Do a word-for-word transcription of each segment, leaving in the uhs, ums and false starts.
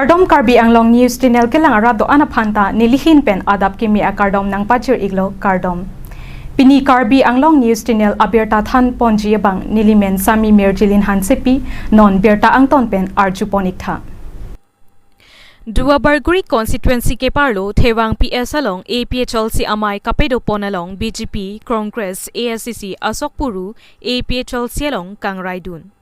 Kardom, Karbi Anglong News Channel kelang arat do-an aphan ta nelihin pen adap kimi akardom nangpajir iklo, kardom. Pini Karbi Anglong News Channel abirta than ponji abang nelimen Sami Mirjilin Hansepi, non birta angton pen arju pon iktha. Duarbagori constituency keparlo Thevang P S along A P H L C amei kapedo pon along B J P, Congress, A S D C asok puru A P H L C along kangraidun.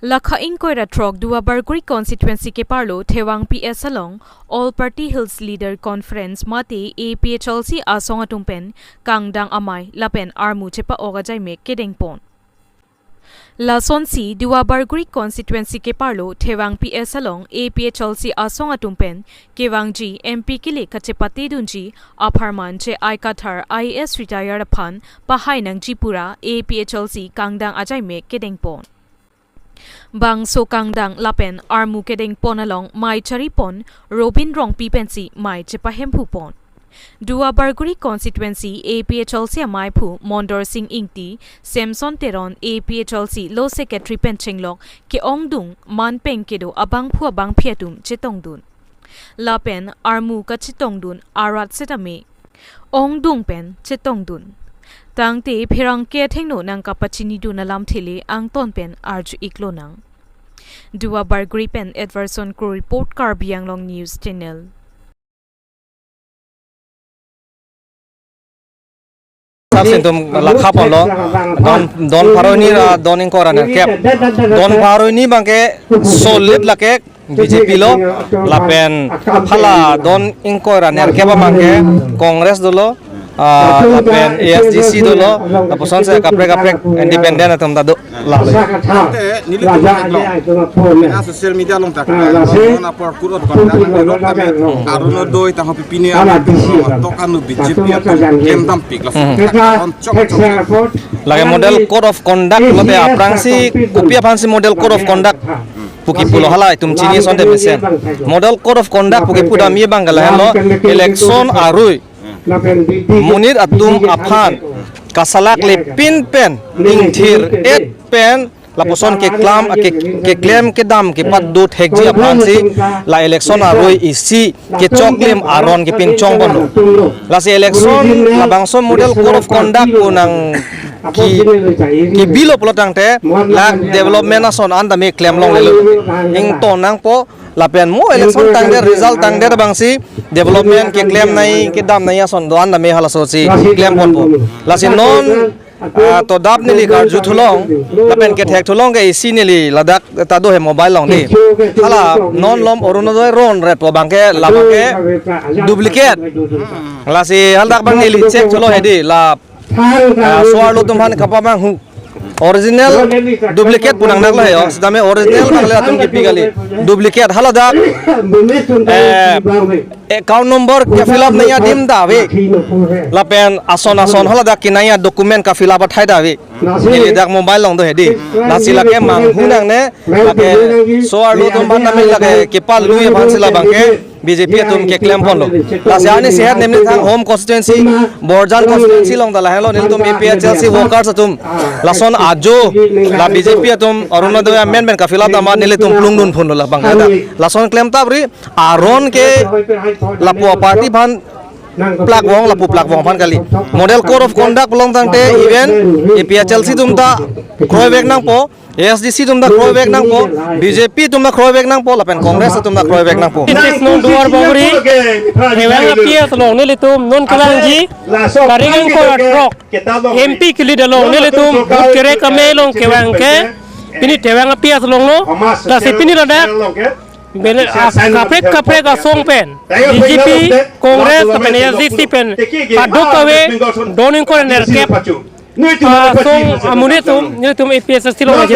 Lakha ingkoi ra throk Duarbagori constituency keparlo Thevang P S along All Party Hills Leader Conference mate A P H L C asong atum pen kangdang amei lapen armu chepa-ok ajaimek kedeng pon. Lasonsi Duarbagori constituency keparlo Thevang P S along A P H L C asong atum pen kevangji M P kele kachepate dunji apharman J I Kathar I A S retired aphan pahai nangji pura A P H L C kangdang ajaimek kedeng pon. Bangso kangdang lapen armu kedeng pon along mei chari pon Robin Rongpi pensi mei chepahemphu pon. Duarbagori constituency A P H L C ameiphu Mondor Sing Ingti, Samson Teron A P H L C lo secretary pen chenglok ke-ongdung manpeng kedo abangphu abangphi atum chetongdun. Lapen armu kachetongdun arat setame ongdung pen chetongdun. Tangte pherangke athengno nangkapachinidun alamthe le angton pen arju iklonang. Duarbagori pen Edwardson Kro report, Karbi Anglong News Channel. Sab sintum lakha ponlo, don, don pharo hini ra don ingkoi ra nerkep. Don pharo hini abangke solid lake B J P lo, lapen hala don ingkoi ra nerkep abangke Congress dolo, ah, lapen A S D C dolo, lapuson si kaprek kaprek independent atum ta do. Lalo. Ante nelitum theklong. Ladak social media along ta, ah, laso non apor kurot panda, non apor kurot kami, Arunodoi tangho pipine, amat bisi, tok anu B J P atum klem tampik, laso, hmm, aron chok chok. Lake model code of conduct lote aphrangsi kopi aphansi model code of conduct pu kipulo, hala itum chini asonte mesen. Model code of conduct pu kipu dam abang ke lahenlo, election arui monit atum aphan kasalak lepin pen, ingthir-et pen, lapuson keklam, ke, keklem kedam kepado thekji aphansi la election arui isi kechoklim aron kepinchong ponlo. Lasi election labangso model code of conduct pu nangki, kibilo pulo tangte la development ason an tame klem longlelo. Ingtong nangpo, lapen mo election tangdet, result tangdet abangsi development keklem nangji kedam nangji ason do-an tame halasosi klem ponpo. Lasi non, ah, todap neli karju thulong, lapen kethek thulong ke isi neli ladak ta do he mobile along dei. Hala non lom Arunodoi ron ret pu abangke, labangke duplicate. Lasi haladak abang neli check thulo he dei, la, ah, so-arlo atum aphan kapamanghu. Original duplicate pu nangnaklo he, oh, sitame original abang le latum kipi kali. Duplicate haladak, eh, account number ke-fill up nangji adim ta ave. Lapen ason ason haladak kenangji adocument ka-fill up athai ta ave. Neli dak mobile along do he dei. Lasi lake manghu nangne, lake so-arlo atum aphan tame lake kepalui aphansi labangke B J P atum keklem ponlo. Lasi ani sehat nemni thang home constituency, Borjan constituency along ta lahenlo, nelitum A P H L C workers atum lason ajo la B J P atum Arunodoi amen pen ka-fill up dam amat nelitum plungdun phunlo labang. Lason klem tapri, aron ke lapu a-party aphan plak vong, lapu plak vong aphan kali. Model code of conduct pu long tangte even A P H L C atum ta kroivek nangpo, A S D C atum ta kroivek nangpo, B J P atum ta kroivek nangpo, lapen Congress atum ta kroivek nangpo. This is non Duarbagori, Thevang a-P S along nelitum non kelangji, tarik ingkoi ra throk, M P kelead along nelitum vote kerek amei along kevang ke, pini Thevang a-P S along lo, lasi pini ladak, bene, ah, kaprek kaprek asong pen, B J P, Congress, lapen A S D C pen, paduk kave, don ingkoi ra nerkep, ah, asong amonit atum, nelitum A P H L C along aji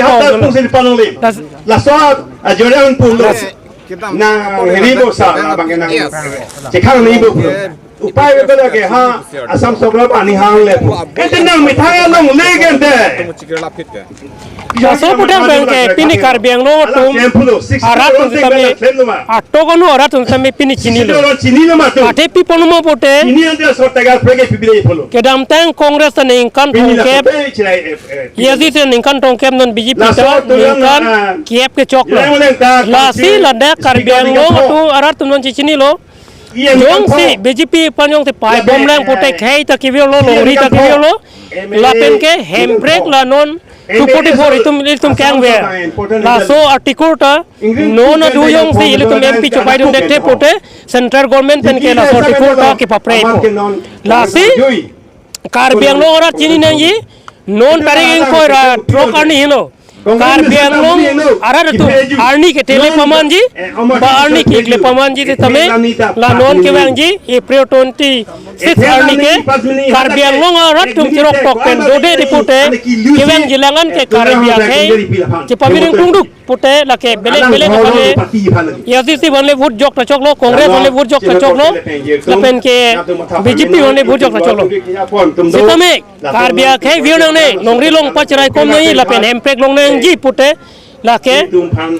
pong. Laso ajore an pulo. Nang hini bo sa, nang bangke nang. Chekhang ni bo. Upai bebe lake ha, Assam sorkar pani hang le. Ente nang methang along le gente. Laso pudang abang ke pini Karbi Anglong atum arat atum sitame, atok anu arat atum sitame pini chinilo. Athe pi ponma pute, kedamtang Congress ta ningkan throngkep, A I C C ta ningkan throngkep, non B J P ta ningkan kep kechoklo. Lasi ladak Karbi Anglong atum arat atum non chichinilo. Jongsi B J P aphan jongsi pai bomlang pute khei ta kevelo, longri ta kevelo. Lapen ke hemprek la non two forty-four itum, itum kangver. Laso article ta non adu jongsi ilitum M P chopaidun dekthe pute, central government pen ke laso article ta kepaprei po. Lasi Karbi Anglong arat chini nangji, non tarik ingkoi ra throk arni helo. Karbi Anglong arat atum arni ketele pamanji, ba arni kikle pamanji sitame, la non kevangji April twenty-six arni ke Karbi Anglong arat atum chirok tok pen dode di pute kevangji, la-an ke Karbi akhei chepamiring tungduk pute lake belek belek aphan le, A I C C aphan le vote jok ta choklo, Congress aphan le vote jok ta choklo, lapen ke B J P aphan le vote jok ta choklo. Sitame Karbi akhei virnangne, longri long pachirai kom nangji lapen hemprek long nangji pute lake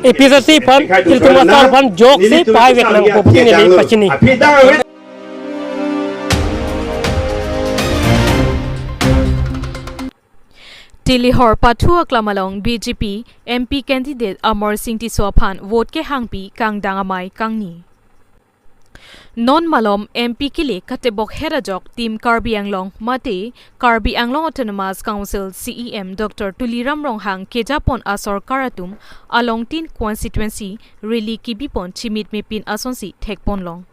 A P H L C aphan, ilitum asar aphan joksi paivek nangpo pu neli pachini. Tilihor pathu aklam along B J P M P candidate Amarsing Tisso aphan vote kehangpi kangdang amei kangni. Non malom M P kilik katebok het ajok Team Karbi Anglong mate Karbi Anglong Autonomous Council C E M Doctor Tuliram Ronghang kejapon asorkar atum along tin constituency rally kebipon chimit mepin asonsi thekponlong.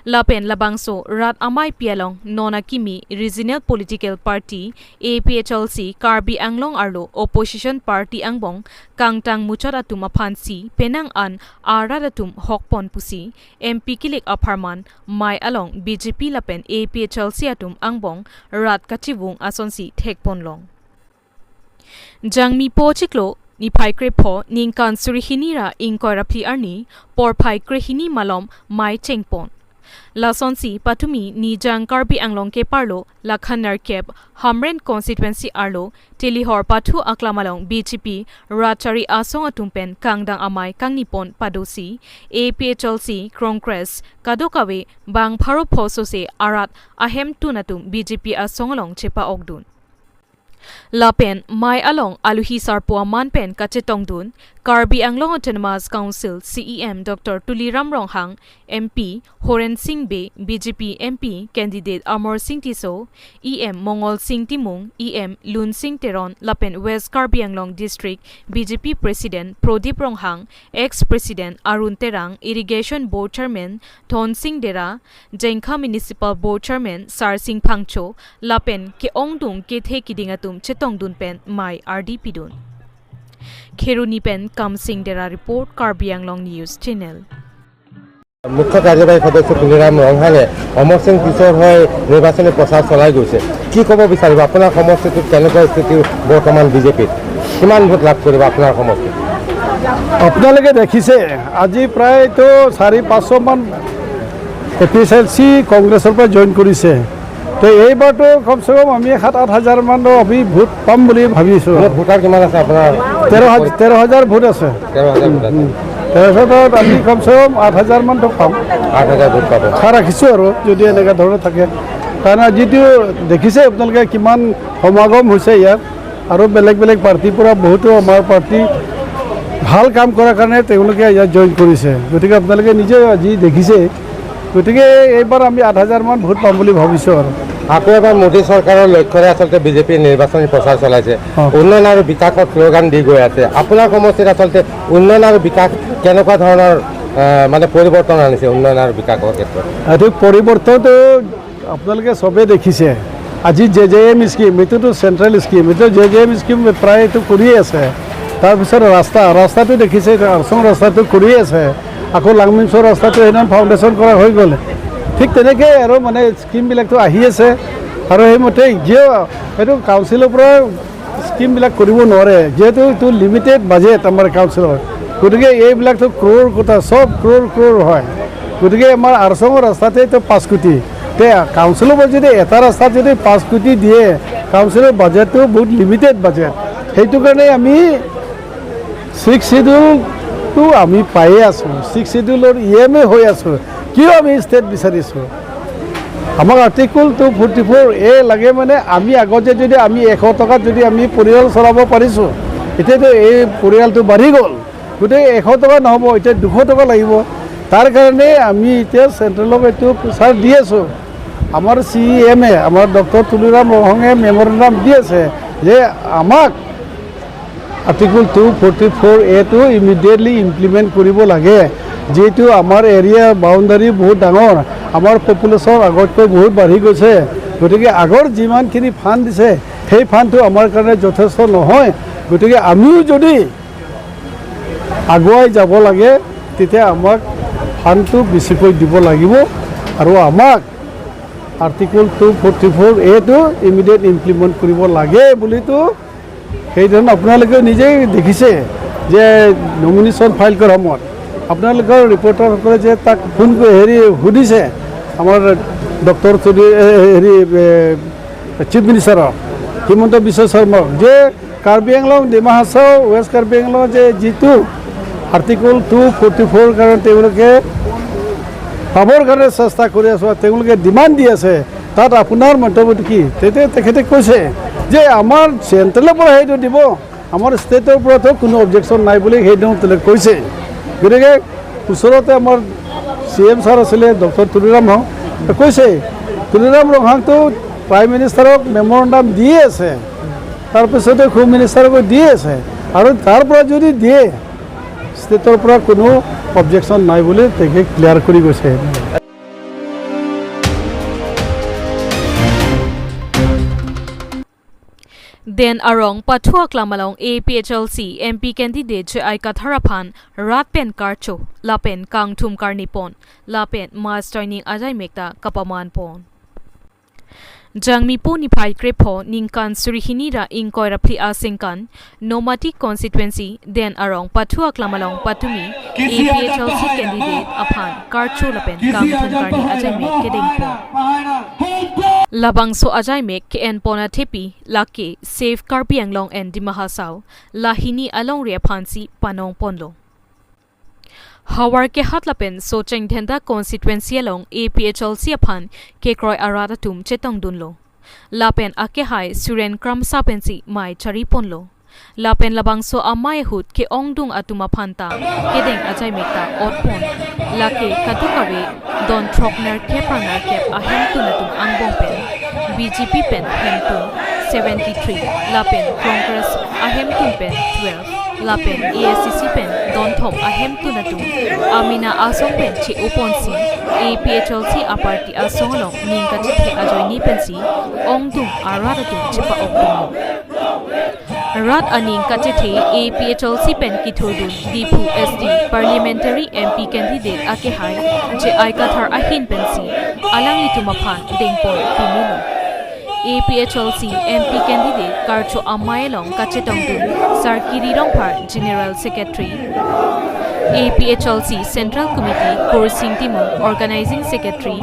Lapen labangso rat ameipi along non akimi regional political party A P H L C Karbi Anglong arlo opposition party angbong kangtang muchot atum aphansi penang an arat atum hokpon pusi M P kilik apharman mei along B J P lapen A P H L C atum angbong rat kachivung asonsi thekponlong. Jangmi po chiklo, niphai krepho, ningkan suri hini ra ingkoi ra phli arni, porphai krehini malom mei chengpon. Lasonsi patumi Nijang Karbi Anglong keparlo lakhan nerkep Hamren constituency arlo Tilihor pathu aklam along B J P rat chari asong atum pen kangdang amei kangnipon padosi, A P H L C, Congress, kadokave bang pharo pho sose arat ahemtun atum B J P asong along chepa-okdun. Lapen mei along aluhi sarpo aman pen kachetongdun, Karbi Anglong Autonomous Council C E M Doctor Tuliram Ronghang, M P Horen Sing Bey, B J P M P candidate Amarsing Tisso, E M Mongol Sing Timung, E M Lunsing Teron, lapen West Karbi Anglong District B J P President Prodip Ronghang, Ex President Arun Terang, Irrigation Board Chairman Thonsing Dera, Jengkha Municipal Board Chairman Sarsing Phangcho, lapen ke-ongdung kethe kiding atum chetongdun pen mei ardi pidun. Kheroni pen Kamsing Dera report, Karbi Anglong News Channel. মুখ্য কাৰ্যবাহী সদস্য তুলিৰাম ৰংহাঙে অমৰ সিং টিছৰ হৈ নিৰ্বাচনী প্ৰচাৰ চলাই গৈছে। কি ক'ব বিচাৰিব? আপোনাৰ সমষ্টিটোত কেনেকুৱা স্থিতি বৰ্তমান বিজেপিত? কিমান ভোট লাভ কৰিব আপোনাৰ সমষ্টিত? আপোনালোকে দেখিছে, আজি প্ৰায়তো চাৰি পাঁচশমান এ পি এইচ এল চি কংগ্ৰেছৰ পৰা জইন কৰিছে। তো এইবাৰতো কমচে কম আমি সাত আঠ হাজাৰমানৰ আমি ভোট পাম বুলি ভাবিছোঁ। মানে ভোটাৰ কিমান আছে আপোনাৰ? তেৰ হাজাৰ, তেৰ হাজাৰ ভোট আছে। তেৰ হাজাৰ ভোট আছে। তেৰ হাজাৰত আমি কমচে কম আঠ হাজাৰমানতো পাম। আঠ হাজাৰ ভোট পাব। আশা ৰাখিছোঁ আৰু যদি এনেকুৱা ধৰণৰ থাকে। কাৰণ যিটো দেখিছে আপোনালোকে কিমান সমাগম হৈছে ইয়াত, আৰু বেলেগ বেলেগ পাৰ্টিৰ পৰা বহুতো আমাৰ পাৰ্টি ভাল কাম কৰাৰ কাৰণে তেওঁলোকে ইয়াত জইন কৰিছে। গতিকে আপোনালোকে নিজে আজি দেখিছে। গতিকে এইবাৰ আমি আঠ হাজাৰমান ভোট পাম বুলি ভাবিছোঁ আৰু। আকৌ এবাৰ মোদী চৰকাৰৰ লক্ষ্যৰে আচলতে বিজেপিয়ে নিৰ্বাচনী প্ৰচাৰ চলাইছে। অ। উন্নয়ন আৰু বিকাশৰ শ্লোগান দি গৈ আছে। আপোনাৰ সমষ্টিত আচলতে উন্নয়ন আৰু বিকাশ কেনেকুৱা ধৰণৰ, আহ, মানে পৰিৱৰ্তন আনিছে উন্নয়ন আৰু বিকাশৰ ক্ষেত্ৰত? এইটো পৰিৱৰ্তনটো আপোনালোকে চবেই দেখিছে। আজি জে জে এম স্কিম, এইটোতো চেণ্ট্ৰেল স্কিম, এইটো জে জে এম স্কিম প্ৰায় এইটো কৰিয়ে আছে। তাৰপিছত ৰাস্তা, ৰাস্তাটো দেখিছে, আৰচং ৰাস্তাটো কৰিয়ে আছে। আকৌ লাংমিংছৰ ৰাস্তাটো সেইদিনা ফাউণ্ডেশ্যন কৰা হৈ গ'ল। ঠিক তেনেকৈ আৰু মানে স্কিমবিলাকতো আহি আছে। আৰু সেইমতে যিয়ে এইটো কাউন্সিলৰ পৰা স্কিমবিলাক কৰিব নোৱাৰে, যিহেতু এইটো লিমিটেড বাজেট আমাৰ কাউন্সিলৰ। গতিকে এইবিলাকতো ক্ৰ'ৰ কথা, চব ক্ৰ'ৰ ক্ৰ'ৰ হয়। গতিকে আমাৰ আৰচঙৰ ৰাস্তাতেতো পাঁচ কোটি। তে কাউন্সিলৰ পৰা যদি এটা ৰাস্তাত যদি পাঁচ কোটি দিয়ে, কাউন্সিলৰ বাজেটটো বহুত লিমিটেড বাজেট। সেইটো কাৰণে আমি ছিক্স শ্বিডিউলটো আমি পায়ে আছো, ছিক্স শ্বিডিউলৰ ই এম এ হৈ আছো। কিয় আমি ষ্টেট বিচাৰিছো? আমাক আৰ্টিকল টু ফৰ্টি ফ'ৰ এ লাগে, মানে আমি আগতে যদি আমি এশ টকাত যদি আমি পৰিয়াল চলাব পাৰিছো, এতিয়াতো এই পৰিয়ালটো বাঢ়ি গ'ল, গতিকে এশ টকা নহ'ব, এতিয়া দুশ টকা লাগিব। তাৰ কাৰণে আমি এতিয়া চেণ্ট্ৰেলক এইটো প্ৰেছাৰ দি আছো। আমাৰ চি ই এম এ, আমাৰ ডক্টৰ তুলিৰাম ৰংহাঙে মেমৰেণ্ডাম দি আছে যে আমাক আৰ্টিকল টু ফৰ্টি ফ'ৰ এটো ইমিডিয়েটলি ইমপ্লিমেণ্ট কৰিব লাগে। যিহেতু আমাৰ এৰিয়া বাউণ্ডাৰী বহুত ডাঙৰ, আমাৰ পপুলেশ্যন আগতকৈ বহুত বাঢ়ি গৈছে, গতিকে আগৰ যিমানখিনি ফাণ্ড দিছে, সেই ফাণ্ডটো আমাৰ কাৰণে যথেষ্ট নহয়। গতিকে আমিও যদি আগুৱাই যাব লাগে, তেতিয়া আমাক ফাণ্ডটো বেছিকৈ দিব লাগিব আৰু আমাক আৰ্টিকল টু ফৰ্টি ফ'ৰ এটো ইমিডিয়েট ইমপ্লিমেণ্ট কৰিব লাগে বুলিতো সেইদিনা আপোনালোকে নিজেই দেখিছে যে নমিনেশ্যন ফাইল কৰাৰ সময়ত আপোনালোকৰ ৰিপৰ্টাৰসকলে যে তাক ফোন কৰি হেৰি সুধিছে, আমাৰ ডক্টৰ চৌধুৰী, এ, হেৰি, এ, চিফ মিনিষ্টাৰক, হিমন্ত বিশ্ব শৰ্মাক, যে কাৰ্বি আংলং, ডিমা হাছাও, ৱেষ্ট কাৰ্বি আংলং যে যিটো আৰ্টিকল টু ফৰ্টি ফ'ৰ কাৰণে তেওঁলোকে পাবৰ কাৰণে চেষ্টা কৰি আছে, তেওঁলোকে ডিমাণ্ড দি আছে, তাত আপোনাৰ মন্তব্যটো কি? তেতিয়া তেখেতে কৈছে যে আমাৰ চেণ্ট্ৰেলৰ পৰা সেইটো দিব, আমাৰ ষ্টেটৰ পৰাতো কোনো অবজেকশ্যন নাই বুলি সেইদিনা তেখেতে কৈছে। গতিকে ওচৰতে আমাৰ চি এম ছাৰ আছিলে, ডক্টৰ তুলিৰাম ৰংহাং, কৈছে তুলিৰাম ৰংহাংতো প্ৰাইম মিনিষ্টাৰক মেমৰেণ্ডাম দিয়ে আছে, তাৰপিছতে হোম মিনিষ্টাৰকো দি আছে, আৰু তাৰ পৰা যদি দিয়ে, ষ্টেটৰ পৰা কোনো অবজেকশ্যন নাই বুলি তেখেতে ক্লিয়াৰ কৰি গৈছে। Den arong pathu aklam along A P H L C M P candidate J I Kathar aphan rat pen karcho lapen kangthum karni pon lapen mass joining ajaimek ta kapaman pon. Jangmi pu niphai krepho ningkan suri hini ra ingkoi ra phli aningkan Nomati constituency Den arong pathu aklam along patumi A P H L C candidate aphan karcho lapen kangthum karni ajaimek kedeng pon. Labangso ajaimek ke-en pon athepi lake Save Karbi Anglong and Dima Hasao, lahini alongri aphansi panong ponlo. Havar kehat lapen Socheng Dhenta constituency along A P H L C aphan kekroi arat atum chetong dunlo. Lapen akehai Suren Kramsa pensi mei chari ponlo. Lapen labangso amei ahut ke-ongdung atum aphan ta kedeng ajaimek ta ot pon. Lake kadokave don throk nerkep ra nerkep ahemtun atum angbong pen B J P pen hemtun seventy three, lapen Congress ahemtun pen twelve, lapen A I C C pen don thom ahemtun atum amena asong pen che-o ponsi A P H L C aparty asong along ning kachethe ajoine pensi ongdung arat atum chepa-ok ponlo. Rat aning kachethe A P H L C pen kithurdun Diphu S T parliamentary M P candidate akehai J I Kathar ahin pensi alanglitum aphan dengpon pimilo. A P H L C M P candidate karcho amei along kachetongdun Sarkiri Rongphar General Secretary, A P H L C Central Committee Kursing Timung, Organizing Secretary,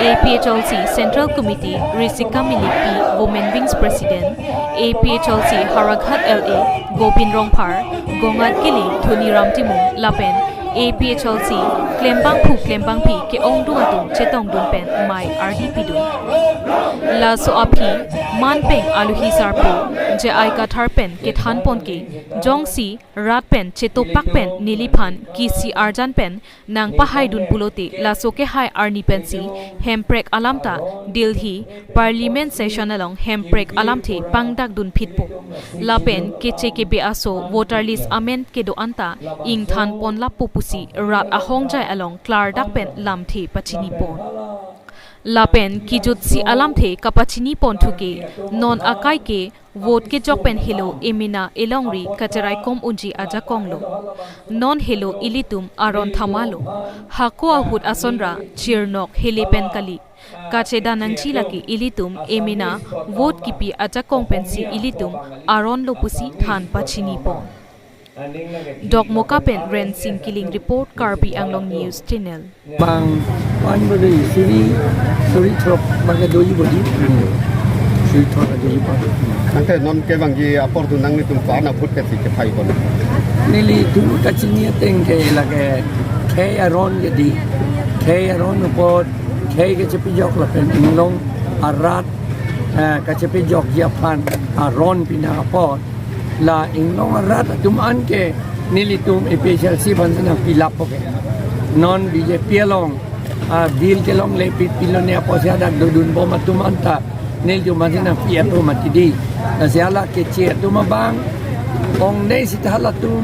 A P H L C Central Committee Risika Millikpi, Women Wings President, A P H L C Howraghat L A Gobin Rongphar, Gongat Kili, Dhoniram Timung lapen A P H L C klembangphu klembangpi ke-ongdung atum chetongdun pen mei ardi pidun. Laso aphi manpeng aluhi sarpo J I Kathar pen kethan pon ke jongsi rat pen chetopak pen neliphan kisi arjan pen nangpahaidun pulote laso kehai arni pensi hemprek alam ta Delhi Parliament session along hemprek alamthe pangdakdun phitpo. Lapen keche kebe aso voter list amen kedo-an ta ingthan pon lapu pusi rat ahongjai along klardak pen lamthe pachini pon. Lapen kijutsi alamthe kapachini ponthu ke non akai ke vote kejok pen helo emena elongri kacheraikom unji ajakonglo. Non helo ilitum aron thamalo. Hako ahut ason ra chirnok hele pen kali. Kachedan nangji lake ilitum emena vote kipi ajakong pensi ilitum aron lo pusi than pachini pon. Dokmoka pen Rensing Killing report, Karbi Anglong News Channel. Bang, bang bodi, suri, suri throk bang doji bodi. Suri throk doji bodi. Tangte non kevangji apor tu nanglitum ko-an a-vote pensi kepai pon? Nelitum kachini ateng ke lake khei aron ke di. Khei aron apot, khei kachepejok lapen inglong arat, eh, kachepejokji aphan aron pinang apot. La inglong arat atum an ke nelitum A P H L C aphan si nangpilap po ke. Non B J P along, ah, bill kelongle pi pilone apotsi hadak dodunbom atum anta nelitum aphan si nangpi atum mati di. Lasi hala keche atum abang, ong nei sita halatum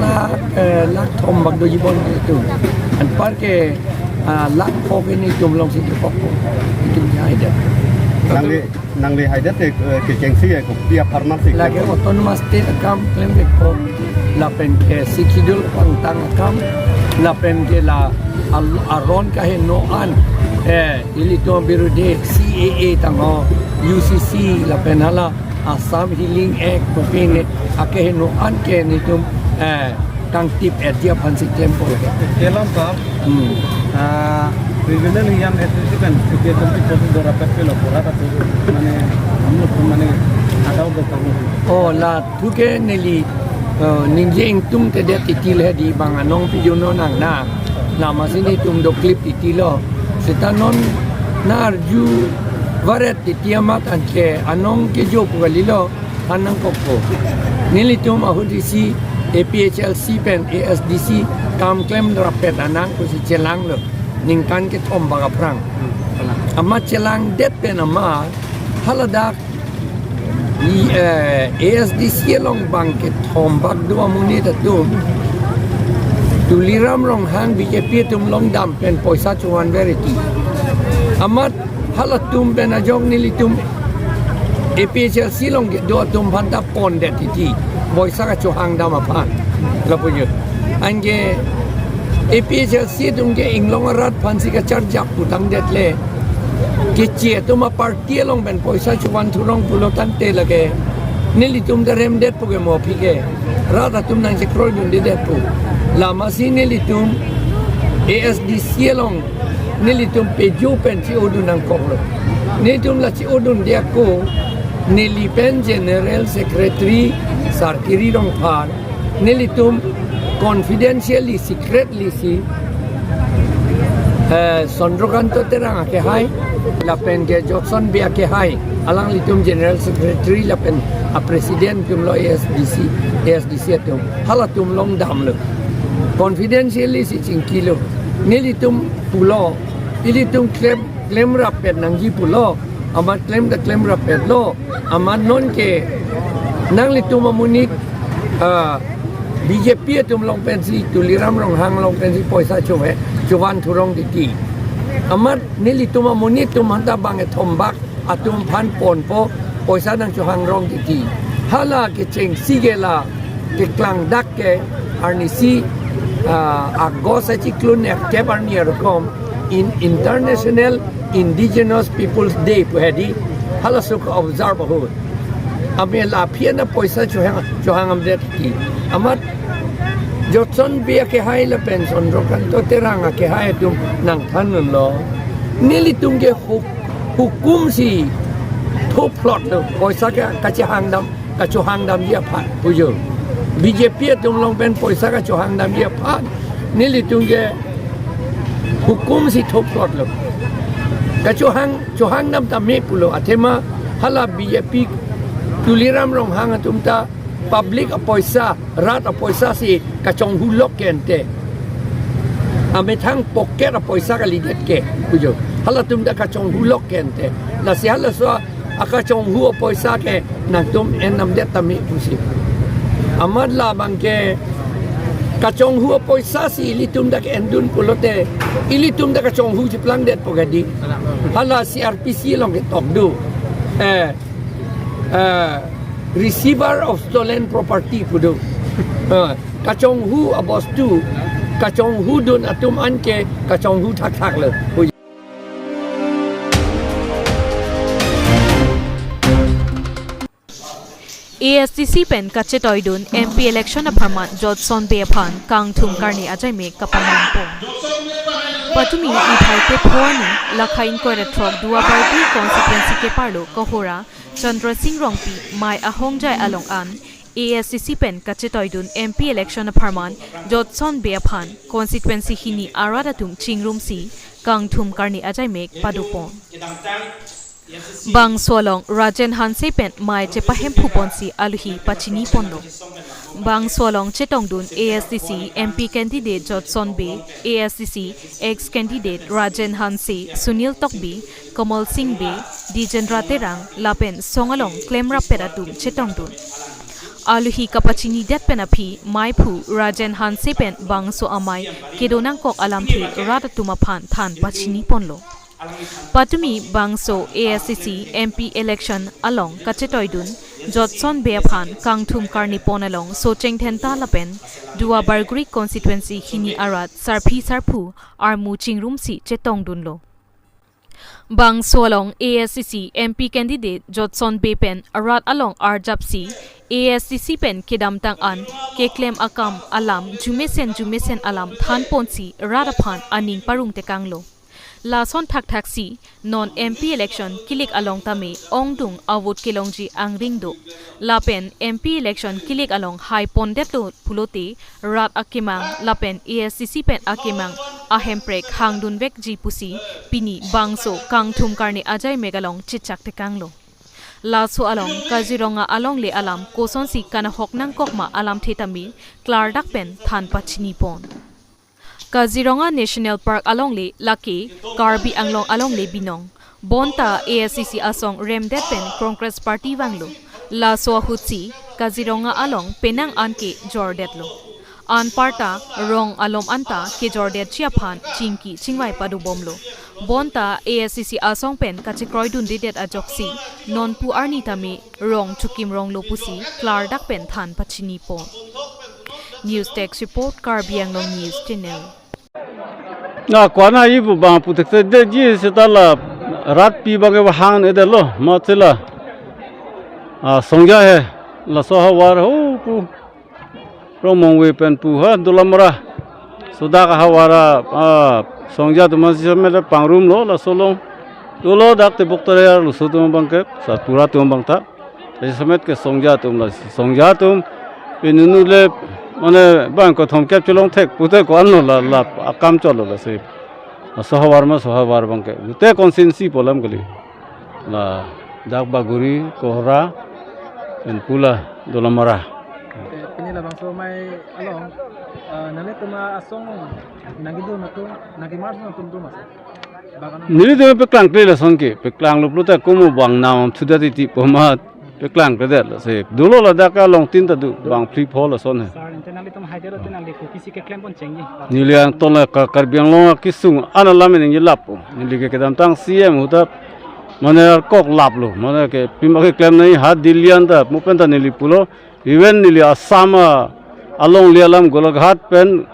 lakh, eh, lakh thom bak doji bon atum. Anpar ke, ah, lakh pho ke nelitum alongsi depok po. Itum jai dep. Nangli, nangli haidet ke, eh, kechengsi ya, kopi apharman si lake ke. Autonomous State akam klem ke po. Lapen ke Sixth Schedule pangtang akam. Lapen ke la al-, aron kaheno an. Eh, ilitum birudhe C A A tangho, U C C, lapen hala Assam Healing Act, kopine akaheno an ke nelitum, eh, kangtip etji aphan si klem po lake. Kelom sir, Hmm. ah, regional hiam S D C kan, state assembly process dora pet pelo, pura ta tu, mane, hum log to mane, hata ho kaam. Oh, la thu ke neli, eh, ningje ingtungte det titi le di bang anong pijuno nang na. Lama si nelitum doklip titi lo. Sita non na arju varet titi amat anke anong kejo pu kalilo. Hanang kokpo. Nelitum ahut isi A P H L C pen A S D C kam klem rapet anang pusi chelanglo. Ningkan kethom bak aphrang. Hmm, kalang. Amat chelangdet pen amat haladak i, eh, A S D C along bang kethom bak do amonit atum Tuliram Ronghang B J P atum along dam pen poisa chovan vereti. Amat halatum pen ajok nelitum A P H L C along kedo atum aphanta pondet titi. Poisa kachohang dam aphan. Lapu jo. Anke A P H L C atum ke inglong arat aphansi kacharjap putangdet le. Keche atum aparty along pen poisa chovan thurong pulo tangte lake. Nelitum ta remdet pu ke mo aphi ke. Rat atum nangchekroidundedet pu. Lama si nelitum A S D C along nelitum pejo pen che-odun nangkoklo. Nelitum la che-odunde ako, neli pen General Secretary Sarkiri Rongphar, nelitum confidentially, secretly si, eh, Chandrakanta Terang akehai, lapen ke Jotson Bey akehai, alanglitum General Secretary lapen a President atumlo A S D C, A S D C atum, halatum along damlo. Confidentially si chingkilo. Nelitum pulo, ilitum klem, klem rapet nangji pulo, amat klem ta klem rapetlo, amat non ke nanglitum amonit, ah, B J P atum along pensi, Tuliram Ronghang along pensi poisa chove, chovan thurong titi. Amat nelitum amonit atum aphanta bang kethom bak atum aphan ponpo, poisa nangchohang rong titi. Hala kechengsi ke la keklang dak ke arnisi, ah, August achiklo nerkep arni arokom in International Indigenous Peoples Day pu hedi, halaso ke-observe ahut. Ame la aphi an poisa chohang, chohang damdet titi. Amat Jotson Bey akehai lapen Chandrakanta Terang akehai atum nangthanlo. Nelitum ke huk-, hukum si thophlotlo. Poisa ke kachehang dam, kachohang damji aphan pujo. B J P atum along pen poisa kachohang damji aphan nelitum ke hukum si thophlotlo. Kachohang, chohang dam tame pulo. Athema hala B J P Tuliram Ronghang atum ta public apoisa, rat apoisa si kachonghu lok ke ante. Amethang pocket apoisa kalidet ke, pujo. Halatum ta kachonghu lok ke ante. Lasi halaso akachonghu apoisa ke nangtum en damdet tame pusi. Amat labang ke kachonghu apoisa si ilitum ta ke-endun pulote, ilitum ta kachonghu cheplangdetpo kedi. Hala C R P C along ketok do. Eh, eh, receiver of stolen property pu do. Eh, kachonghu abostu, kachonghudun atum anke kachonghu thakthaklo. A S D C pen kachetoidun M P election apharman Jotson Bey aphan kangthum karni ajaimek kapamangpo. Patumi ithai kepho arni lakha ingkoi ra throk Duarbagori constituency keparlo Kohora Chandra Sing Rongpi mei ahongjai along an A S D C pen kachetoidun M P election apharman Jotson Bey aphan constituency hini arat atum chingrumsi kangthum karni ajaimek padopon. Bangso along Rajen Hanse pen mei chepahemphuponsi aluhi pachiniponlo. Bangso along chetongdun A S D C M P candidate Jotson Bey, A S D C ex candidate Rajen Hanse, Sunil Tokbi, Kamal Singh Bey, Dijendra Terang lapen song along klemrappet atum chetongdun. Aluhi kapachinidet pen aphi meiphu Rajen Hanse pen bangso amei kedo nangkok alamthe rat atum aphan than pachiniponlo. Patumi bangso A S D C M P election along kachetoidun Jotson Bey aphan kangthum karnipon along Socheng Dhenta lapen Duar Bagori constituency hini arat sarpi sarpo armu chingrumsi chetongdunlo. Bangso along A S D C M P candidate Jotson Bey pen arat along arjapsi A S D C pen kedamtang an keklem akam alam jumesen jumesen alam thanponsi rat aphan aning parong tekanglo. Lason thakthaksi non M P election kilik along tame ongdung avote kelongji angring do. Lapen M P election kilik along haipondetlo pulote rat akemang lapen A S D C pen akemang ahemprek hangdunvekji pusi pini bangso kangthum karni ajaimek along chechak tekanglo. Laso along Kaziranga alongle alam kosonsi kanahok nangkok ma alamthe tame klardak pen than pachinipon. Kaziranga National Park alongle lake Karbi Anglong alongle binong. Bonta A S D C asong remdet pen Congress Party vanglo. Laso ahutsi Kaziranga along penang an kejordetlo. Anparta rong alom anta kejordetji aphan chingki chingvai padobomlo. Bonta A S D C asong pen kachekroidundedet ajoksi nonpu arni tame rong chukimronglo pusi klardak pen than pachinipon. News Desk Report, Karbi Anglong News Channel. Na kwana ibu bang puthekthedeji seta la ratpi bang ke hang edetlo, ma sela. Ah, Songja he, laso ahavar ho pu. Rongmongve pen pu ha Dolamara. Sodak ahavar a, ah, Songja atum si semet pangrumlo laso along. Dolo dak Tebok Tarayar laso atum bang ke, Satpura atum bang ta. Jadi semet ke Songja atum lasi. Songja atum inunu le mane bang kethom kep chelong thek pute ko-anlo la la akam cholo lasi. Laso ahavar ma laso ahavar bang ke. Te constituency pu alam kali. Ladak Bagori, Kohora, pen pu la Dolamara. Eh, pini labangso amei along, eh, nanglitum asong nangkedun atum, nangkemarch atum do ma sir? Bang ano? Nelitum peklangkle lason ke, peklanglo pulote komo bang nam thuda titi pu amat peklangkledet lasi. Dolo ladak along tin ta do, bang phli pho lason he. Sir, ante nanglitum haidetlo te nangli kopi si keklempon chengji? Neli angton la Ka-, Karbi Anglong akesung an alam ningje lapo. Neli ke kedamtang C M ahut ta mane arkok laplo. Mane ke pima keklem nangji ha Delhi anta, mo pen ta neli pulo. Even neli Assam a, alongle alam Golaghat pen,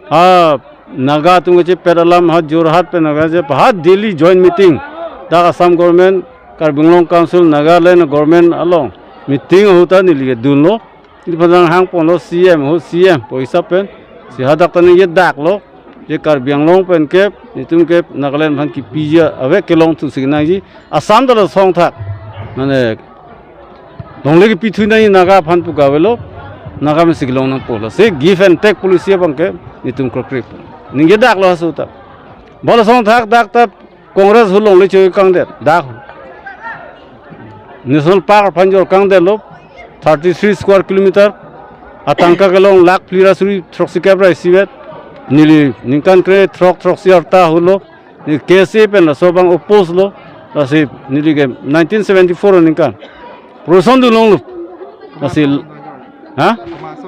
ha Naga atum kechepet alam, ha Jorhat pen Naga che, ha Delhi joint meeting. Dak Assam government, Karbi Anglong Council, Nagaland government along meeting ahut ta neli kedunlo. Neli aphan hangponlo C M, ho C M, poisa pen. Si hadak ta ningjedaklo. Je Karbi Anglong pen ke, netum ke Nagaland aphan kepiji ave kelong thu si nangji. Assam ta lason thak. Mane, longle kepi thu nangji Naga aphan pu kavelo. Naga mesi kelong nangpo. Lasi give and take policy abang ke, netum krokrip. Ningjedaklo aso ta. Bang lason thak dak ta Congress ahut longle choi kangdet, dak. National Park aphan jor kangdetlo, thirty-three square kilometer, atangka kelong lakh phli ra suri throksikep ra isivet, neli ningkan kre throk throksi arta ahut lo, neli K S A pen laso abang oppose lo, lasi neli ke nineteen seventy-four aningkan. Proson dun longlo. Lasi, ha?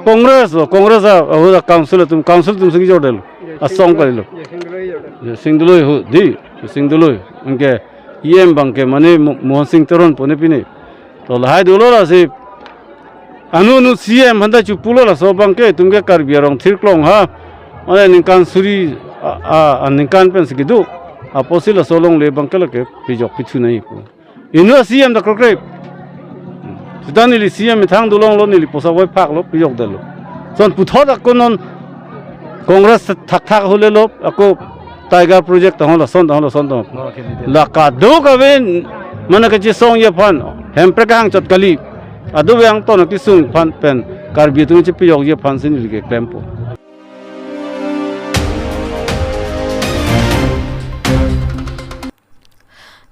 Congress lo, Congress a, ahut a council atum, council atum si kejordetlo. Asong kalilo. Ya, Sing Doloi ho, dei, Sing Doloi. Anke, E M abang ke mane Mo-, Mohan Sing Teron pone pine. To lahai dolo lasi. Anu anu C M aphan ta chopulo laso abang ke, netum ke Karbi arong thirklong ha. Mane ningkan suri, a, a, aningkan pen si kedo. Apotsi laso alongle abang ke lake, pejok pithu nangji pu. Inut C M ta krokrip. Seta neli C M methang dolonglo, neli poisa voiphaklo, pejokdetlo. Lason puthot ako non Congress thakthak ahut le lo, ako Tiger Project tahon lason, tahon lason tahon. Oh, okay, okay. La kadokave, mane kachesongji aphan, hemprek hangchot kali. Adu vang ton akisung aphan pen Karbi atum chepajokji aphan si neli ke klempo.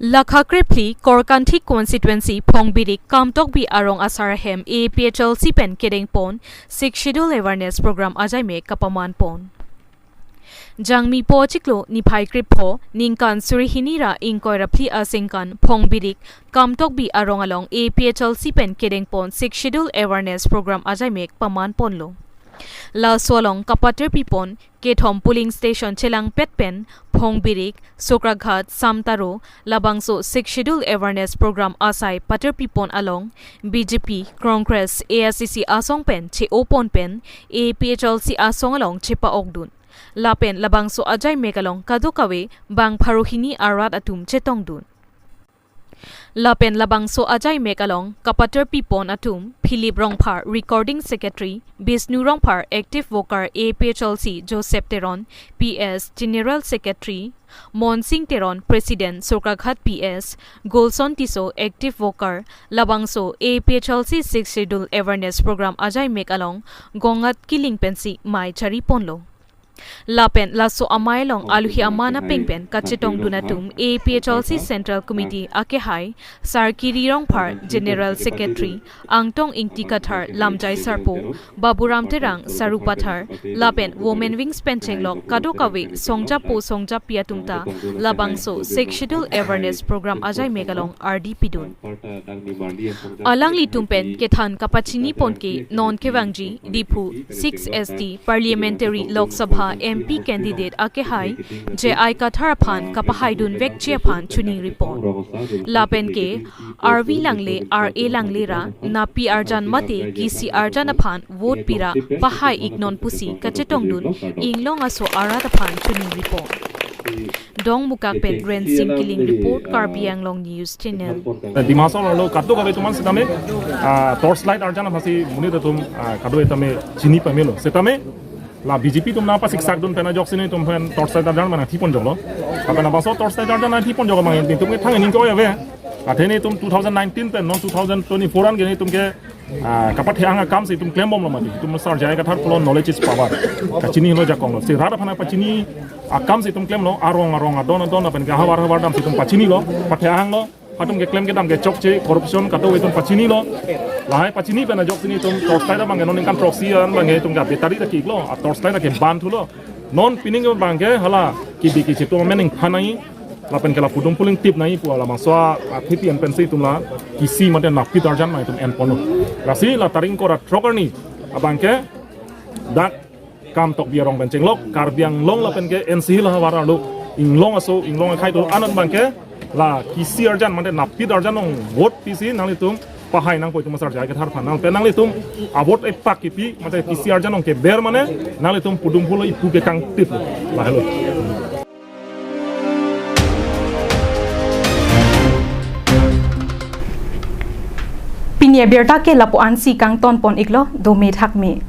Lakha krephli Korkanthi constituency Phongbirik Kamtokbi arong asar ahem A P H L C pen kedengpon Sixth Schedule Awareness Program ajaimek kapamanpon. Jangmi po chiklo niphai krepho ningkan suri hini ra ingkoi ra phli aningkan Phongbirik Kamtokbi arong along A P H L C pen kedengpon Sixth Schedule Awareness Program ajaimek pamanponlo. Laso along kapatirpipon kethom polling station chelangpet pen Phongbirik, Sokraghat, Samtaro, labangso Sixth Schedule Awareness Program asai patirpipon along B J P, Congress, A I C C asong pen che-opon pen A P H L C asong along chepa-okdun. Lapen labangso ajaimek along kadokave bang pharo hini arat atum chetongdun. Lapen labangso ajaimek along kapatirpipon atum Philip Rongphar, Recording Secretary, Bishnu Rongphar, Active Worker A P H L C, Joseph Teron, P S, General Secretary, Monsing Teron, President, Sokraghat P S, Golson Tisso, Active Worker, labangso A P H L C Sixth Schedule Awareness Program ajaimek along Gongat Kiling pensi mei chariponlo. Lapen laso amei along aluhi aman apeng pen kachetongdun atum A P H L C Central Committee akehai Sarkiri Rongphar, General Secretary, Angtong Ingti Kathar, Lamjai Sarpo, Baburam Terang, Sarupathar, lapen Women Wings pen chenglok kadokave songjapo songjapi atum ta labangso Sixth Schedule Awareness Program ajaimek along ardi pidun. Alanglitum pen kethan kapachinipon ke non kevangji Diphu six S T Parliamentary Lok Sabha M P candidate akehai J I Kathar aphan kapahaidunvekji aphan chiningripon. Lapen ke arvi langle, ar-e langle ra napi arjan mate kisi arjan aphan vote pira pahai-iknon pusi kachetongdun inglong aso arat aphan chiningripon. Dongmukak pen Rensing Kiling report, Karbi Anglong News Channel. Dima Hasao arlo kadokave atum an setame, ah, torchlight arjan aphansi monit atum, ah, kadokave tame chini pamelo. Setame la B J P atum nangpasiksakdun pen ajoksi nelitum pen torchlight arjan mane thipon joklo. Apena bangso torchlight arjan nangthipon jok abang nelitum ke thang ining ko ya ve. Athe nelitum two thousand nineteen pen non two thousand twenty-four an ke nelitum ke, ah, kapathe-ang akam si itum klembomlo mati. Itum Sar J I Kathar pulo knowledge is power. Kachinilo jakonglo. Si rat aphan pachini akam si itum klemlo, arong arong adon adon lapen ke havar havar damsi itum pachinilo, pathe-anglo. Atum keklem kedam kechokche, corruption kadokave itum pachinilo. Lahai pachini pen ajoksi nelitum torchlight abang ke non ningkan throksi an abang ke itum ke battery ta kiklo, a torchlight ta ke ban thulo. Non pining abang ke hala kidi kichi atum amen ingphan nangji, lapen ke la pudum puling tip nangji pu labangso athiti an pensi itum la kisi mate napit arjan ma itum enponlo. Lasi la tarik ingkoi ra throk arni abang ke dak Kamtokbi arong pen chenglok Karbi Anglong lapen ke N C Hills ahavar arlo inglong aso inglong akhei atum anut abang ke la kisi arjan mate napit arjan along vote pisi nanglitum pahai nangpo itum Sar J I Kathar aphan. Nangpen nanglitum avote epak kipi mate kisi arjan along keber mane nanglitum pudum pulo ipu ke kangtip lo. Lahelo. Pini abirta ke lapu-ansi kangtonpon-iklo, dome thakme.